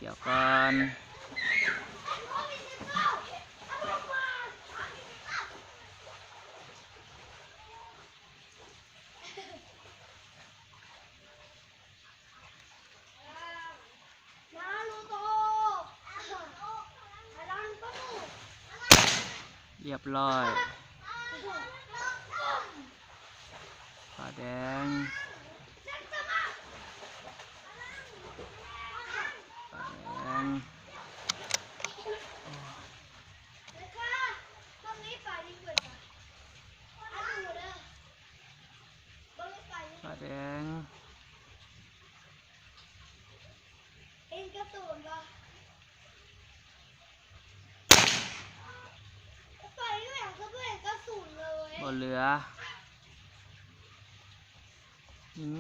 ດຽວກ່ອນ. ຮຽບຮ້ອຍ. ຟ້າແດງ ຟ້າແດງ ຟ້າແດງ. ເຫັນກະສູນບໍ່? ໄປຢູ່ຫຍັງຄືບໍ່ເຫັນກະສູນເລີຍ? ບໍ່ເຫຼືອ. ຍິງ